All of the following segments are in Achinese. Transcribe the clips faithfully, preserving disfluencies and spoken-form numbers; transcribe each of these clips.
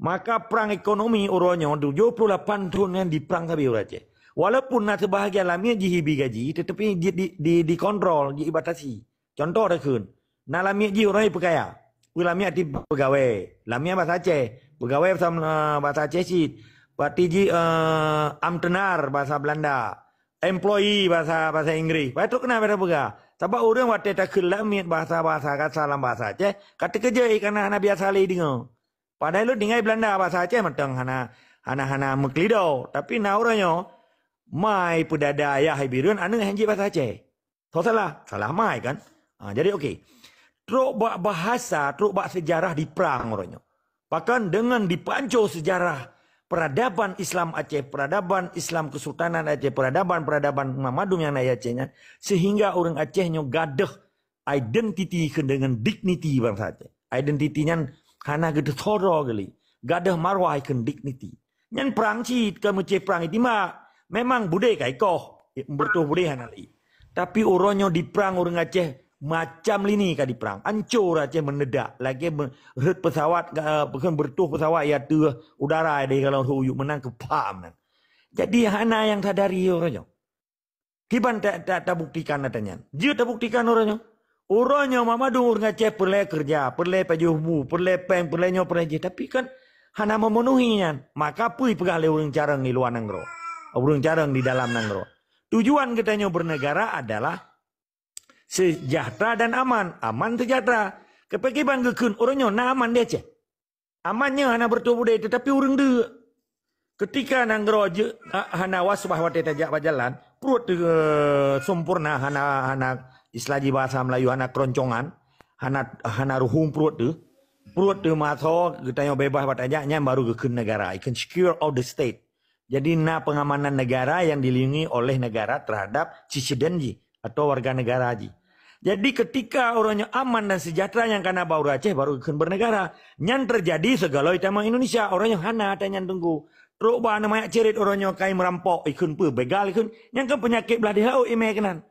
Maka prang ekonomi uroe nyoe tujoh ploh lapan thon nyan diprang sabe ureuëng Aceh. Walaupun na seubahagian lamiet jihibi gaji, tetapi di, di, di, dikontrol, dibatasi. Contoh takheun, na lamiet jih uroe nyoe peukaya. Peue lamiet? Arti peugawée. Lamiet bahasa Aceh. Peugawée bahasa, eh, bahasa Aceh cit. Arti jih, eh, ambtenaar bahasa Belanda. Employee bahasa, bahasa Inggris. Pakai trok keunan beda peugah. Sabab ureuëng watée takheun lamiet bahasa-bahasa kasa lam bahasa Aceh, ka teukeujeuet, eh, kana hana biasa lé deungoe. Padahai lôn tinggai Belanda, bahasa Aceh mantong hana, hana, hana meuklido. Tapi na uroe nyoe, mai peudada ayah hai bireuen, aneuëk hana jeuet bahasa Aceh. Soe salah? Salah mai kan? Ha, jadi okey. Trok bak bahasa, trok bak sejarah diprang uroe nyoe. Bahkan dengan dipanco sejarah peradaban Islam Aceh, peradaban Islam Kesultanan Aceh, peradaban-peradaban Madum nyang na di Aceh nyan, sehingga ureuëng Aceh nyoe gadôh identiti keu dengan dignity bansa Aceh. Identiti nyan hana geuteusoro geuli. Gadôh marwah keu dignity. Nyan prang cit, ka meucéh prang itimbak. Memang budé ka ikoh, beureutoh budé hana lé. Tapi uroe nyoe diprang ureuëng Aceh macam lini ka diprang. Ancô Aceh meuneudak, lagée me-, rhot pesawat, eh, bukan beureutoh pesawat ya teuh udara deh kalau uyuek meunang keu pam nan. Jadi hana nyang sadari uroe nyoe. Kiban ta, ta, tabuktikan ata nyan. Jeuet tabuktikan uroe nyoe. Uroe nyoe Muhammad ureuëng Aceh peureulée keureuja, peureulée pajoh bu, peureulée péng, peureulée nyoe, peureulée jih. Tapi kan hana memenuhi nyan. Maka peue peugah lé ureuëng carông di luwa nanggroe, ureuëng carông di dalam nanggroe. Tujuan geutanyoe bernegara adalah sejahtera dan aman. Aman sejahtera. Keupeue kiban geukheun uroe nyoe na aman di Aceh? Aman nyoe hana beureutoh budé, tetapi ureuëng deuk. Ketika nanggroe jeuet, ha-, hana wasbah watée tajak bak jalan, pruet teuh, eh, sempurna, hana, hana, istilah jih bahasa Melayu, hana keroncongan, hana, hana ruhueng pruet teuh. Pruet teuh meuasoe, geutanyoe bebas bak tajak, nyan baru geukheun negara, ikheun secure of the state. Jadi na pengamanan negara yang dilindungi oleh negara terhadap citizen jih atau warga negara jih. Jadi ketika uroe nyoe aman dan sejahtera nyang kana bak ureuëng Aceh baru ikheun bernegara. Nyan terjadi segala itamong Indonesia. Uroe nyoe hana ata nyan teungku. Trok bak aneuk manyak ceurit uroe nyoe kai meurampok ikheun peue, begal ikheun. Nyan kan peunyakét blah di laôt imé keunan.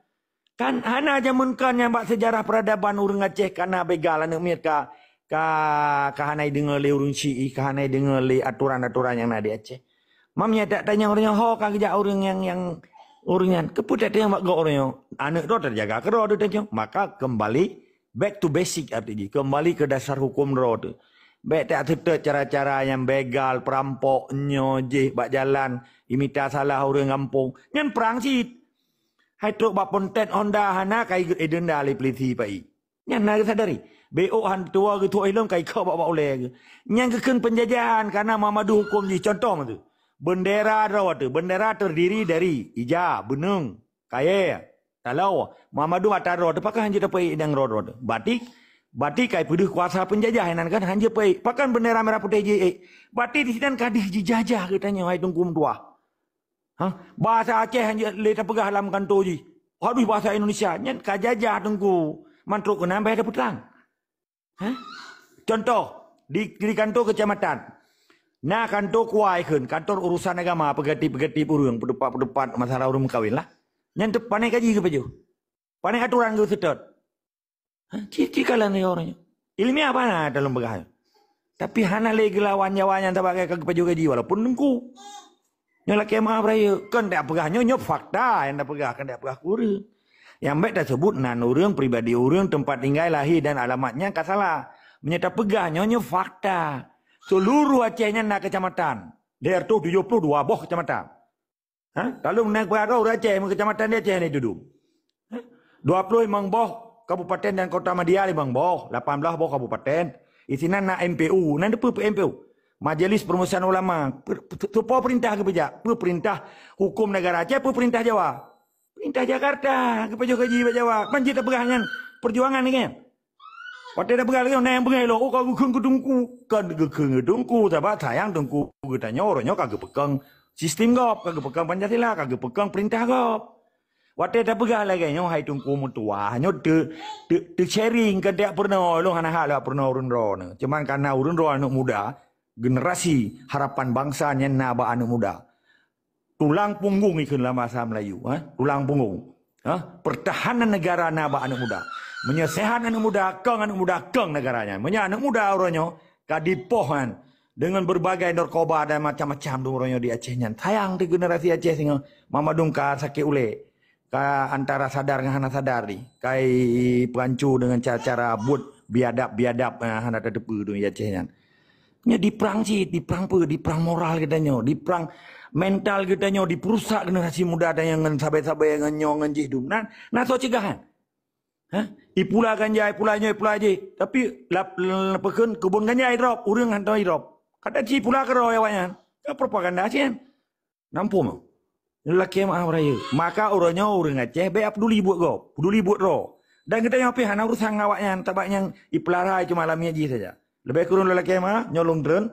Kan hana jameun kon nyang bak sejarah peradaban ureuëng Aceh kana begal aneuk miet ka, ka, ka hana ideungoe lé ureuëng Syi'i, ka hana ideungoe lé aturan-aturan nyang na di Aceh. Mam nyan tak tanyong ureuëng nyoe ho ka geujak ureuëng nyang, nyang ureuëng nyan. Keupeue tak tanyong bak gob ureuëng nyoe? Aneuk droe teujaga keudroe teuh tanyong. Maka kembali back to basic arti jih. Kembali ke dasar hukum droe teuh. Bék tak seutôt cara-cara nyang begal, perampok, nyoe jih bak jalan, imita salah ureuëng gampông. Nyan prang cit. Hai trok bak pontet Honda hana kai idenda lé polisi pai. Nyan na geusadari. Bék han tuwoe geutuwoe ilong kai kok bak, bak ulée geuh. Nyan geukheun penjajahan kana Muhammad hukum jih contoh meutu. Bendera droe teuh, bendera terdiri dari ija, beuneueng, kayée, taloe. Muhammad ata droe teuh pakon hanjeuet tapeuék idang droe teuh. Batik, batik kai peudeuh kuasa penjajah inan kan hanjeuet peuék. Pakon bendera merah putih jiék. Batik di sinan kadih jijajah geutanyoe hai teungku meutuah. Ha? Bahasa Aceh hanya lé tapeugah lam kanto jih. Harus bahasa Indonesia. Nyan ka jajah teungku. Mantrok keunan bah tapeutrang. Ha? Contoh, di, di kanto kecamatan. Na kanto kuai kheun, kantor urusan agama, peugati-peugati ureuëng, peutupat-peutupat masalah ureuëng meukawen lah. Nyan teuh pané kaji geupajoh. Pané aturan geuseutôt. Ha, ci, ci kalan nyoe ureuëng nyoe. Ilmiah bana dalam peugah nyoe. Tapi hana lé geulawan Jawa nyang sabagai ka geupajoh gaji walaupun teungku. Nyoe lakée maaf rayeuk, kon dak peugah nyoe, nyoe fakta nyang dak peugah, kon dak peugah kureueng. Nyang bék tasebut nan ureuëng, pribadi ureuëng, teumpat tinggai, lahé dan alamat nyan ka salah. Meunyoe tapeugah nyoe, nyoe fakta. Seuluruh Aceh nyan na keucamatan. Lhée reutôh tujoh ploh dua boh keucamatan. Ha? Taleueng na peugah droe ureuëng Aceh, meukeujamatan di Aceh ni dudu. Ha? Dua ploh limong boh kabupaten dan kota madya limong boh, lapan belas boh kabupaten. Isinan na M P U, nan peue M P U? Majelis Permusyawaratan Ulama. Per-, per-, soe peurintah geupeujak? Peue peurintah hukum negara Aceh, peue peurintah Jawa? Peurintah Jakarta geupajoh gaji bak Jawa. Kan jeuet tapeugah nyan perjuangan ni kan? Watée tapeugah lagée na nyang beungéh lom, oh ka geukheun keu teungku. Kon geukheun keu teungku, sabab sayang teungku geutanyoe uroe nyoe ka geupeukong sistem gob, ka geupeukong Pancasila, ka geupeukong peurintah gob. Watée tapeugah lagée nyoe hai teungku meutuah, nyoe teu, teu, teu sharing, kon dak peurunoe, lôn hana hak lewat peurunoe ureuëng droeneuh. Cuman kana ureuëng droe aneuk muda, generasi harapan bangsa nyan na bak aneuk muda. Tulang punggung ikheun lam bahasa Melayu, ha? Tulang punggung. Ha? Pertahanan negara na bak aneuk muda. Meunyoe sehat aneuk muda, kong aneuk muda, kong negara nyan. Meunyoe aneuk muda uroe nyoe ka dipoh nyan, Dengan berbagai narkoba dan macam-macam tu orang di Aceh nyan. Sayang tu generasi Aceh singoh. Mama Dung ka sakit ulek. Ka antara sadar ngan hana sadar ni. Kai perancu dengan cara-cara buet biadab-biadab, eh, hana tateupeue tu di Aceh nyan. Nya diperang cit, diperang apa? Diperang moral geutanyoe, diperang mental geutanyoe, diperusak generasi muda tanyoe ngon sabai-sabai ngon nyoe ngon jih dum. Nah, nah soe ceugahan? Ha? Ipula ganja, ipula nyoe, ipula jih. Tapi lap, lap, peukheun kebun ganja idrop, ureueng hana idrop. Kata ci pula keudroe awaknyan. Ka propaganda cit. Nampung. Lelaki maaf raya. Maka uroe nyoe ureueng Aceh bèk peduli buet gob, peduli buet droe. Dan geutanyoe pih hana urusan ngon awaknyan, sabab nyang ipeulara cuma lam miet jih saja. Leubeh kureueng lelaki maaf, nyoe lôn treun,